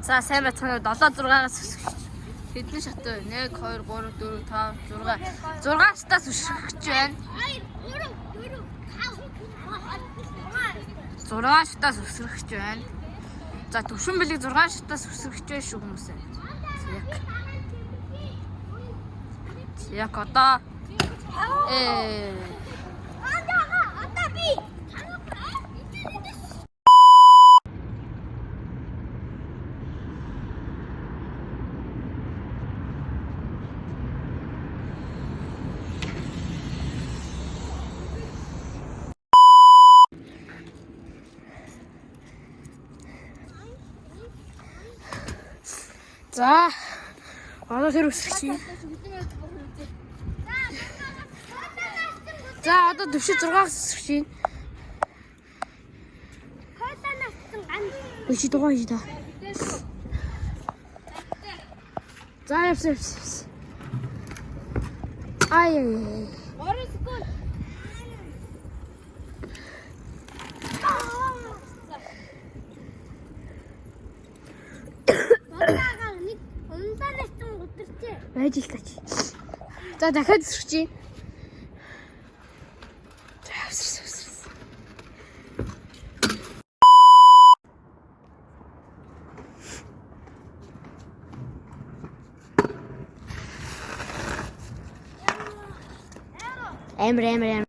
За, сайн байцгаана уу? 7 6-аас өсгөж. Хэдэн шат вэ? 1 2 3 4 5 6. 6 шатаас өсгөж байна. 2 3 4 5 6 шатаас өсгөж байна. За, төвшин бэлэг 6 шатаас өсгөж байна шүү хүмүүсээ. Яг. Яг одоо э Одоо би. За, одоо тэр өсгөж байна. За, одоо төвшин 6-аас өсгөж байна. Ой, чи дугаа хийж та. За, явсан явсан. Явсан. Ай ай ай. 3 секунд. Ундаага нэг ундаанаас ч гутарчээ. Байж л тач. За, дахиад өсгөж байна. За, өсөрсөн өсөрсөн. Амар амар амар.